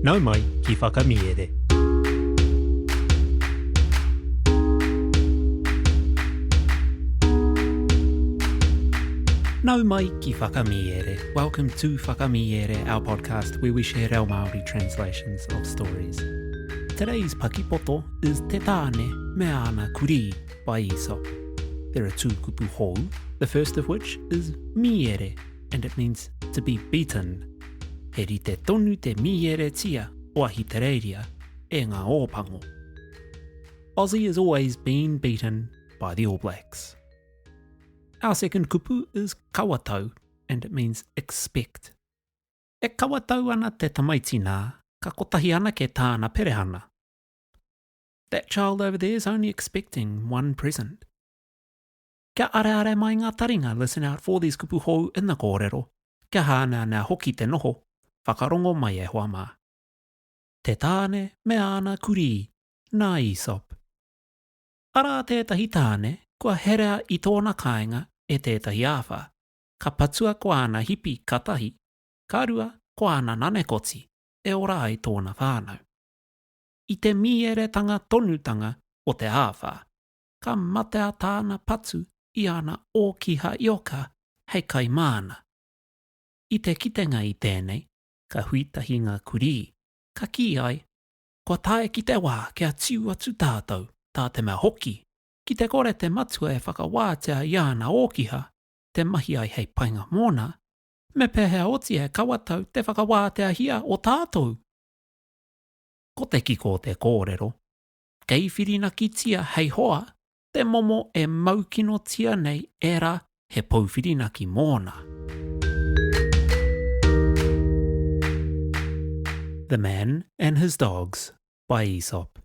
Nau mai ki Whakamiere. Nau mai ki Whakamiere. Welcome to Whakamiere, our podcast where we share reo Māori translations of stories. Today's pakipoto is Te Tāne me Ana Kurī by Aesop. There are two kupu hou, the first of which is miere, and it means to be beaten. He rite tonu te mīeretia o Ahitereiria e ngā Ōpango. Aussie has always been beaten by the All Blacks. Our second kupu is kawatau, and it means expect. E kawatau ana te tamaiti nā, ka kotahi anake tāna perehana. That child over there is only expecting one present. Kia areare mai ngā taringa listen out for these kupu hou in the kōrero, kia hāneanea hoki te noho, whakarongo mai e hoa mā. Te tāne me āna kurī, nā Aesop. Arā tētahi tāne kua herea i tōna kāinga e tētahi āwhā, ka patua ko āna hipi ka tahi, ka rua ko āna nanekoti e ora ai tōna whānau. I te mīeretanga tonutanga o te āwhā, ka matea tāna patu i ana ōkiha ioka hei kai māna. I te kitenga i tēnei, ka hui tahi ngā kurī, ka kī ai, Kua tae ki te wā kia tiu atu tātou, tā te mea hoki, ki te kore te matua e whakawātea i āna ōkiha, te mahi ai hei painga mōna, me pēhea oti e kawatau te whakawāteahia o tātou? Ko te kiko o te kōrero, kei whirinakitia hei hoa te momo e maukinotia nei e ra he pou whirinaki mōna. The Man and His Dogs by Aesop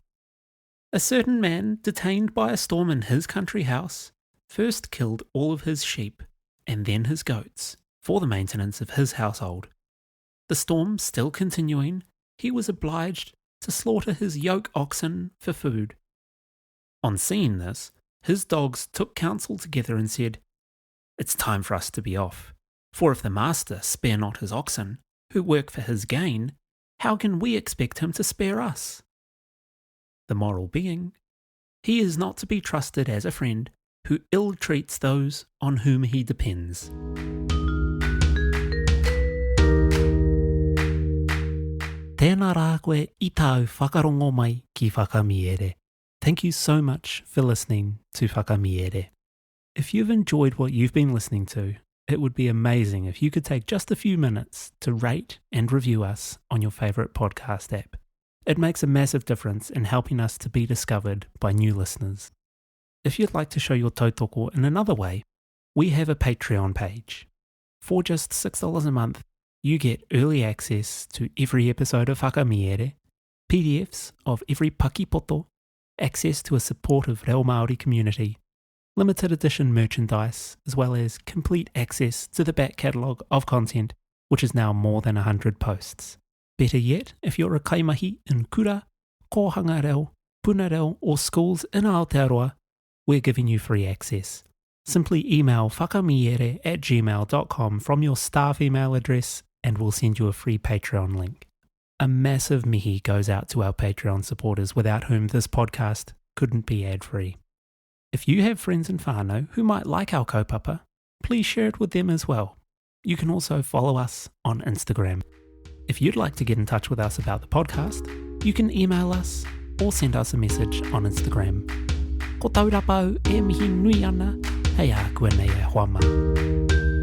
A certain man, detained by a storm in his country house, first killed all of his sheep and then his goats for the maintenance of his household. The storm still continuing, he was obliged to slaughter his yoke oxen for food. On seeing this, his dogs took counsel together and said, It's time for us to be off. For if the master spare not his oxen, who work for his gain, how can we expect him to spare us? The moral being, he is not to be trusted as a friend who ill treats those on whom he depends. Tēnā rā koe i tāu whakarongo mai ki Whakamiere. Thank you so much for listening to Whakamiere. If you've enjoyed what you've been listening to, it would be amazing if you could take just a few minutes to rate and review us on your favourite podcast app. It makes a massive difference in helping us to be discovered by new listeners. If you'd like to show your tautoko in another way, we have a Patreon page. For just $6 a month, you get early access to every episode of Whakamiere, PDFs of every pakipoto, access to a supportive Reo Māori community, limited edition merchandise, as well as complete access to the back catalogue of content, which is now more than 100 posts. Better yet, if you're a kaimahi in kura, kōhanga reo, puna reo or schools in Aotearoa, we're giving you free access. Simply email whakamiere at gmail.com from your staff email address and we'll send you a free Patreon link. A massive mihi goes out to our Patreon supporters without whom this podcast couldn't be ad free. If you have friends in whānau who might like our kaupapa, please share it with them as well. You can also follow us on Instagram. If you'd like to get in touch with us about the podcast, you can email us or send us a message on Instagram. Ko taurapa au e mihi nui ana, hei ākuanei e hoa mā.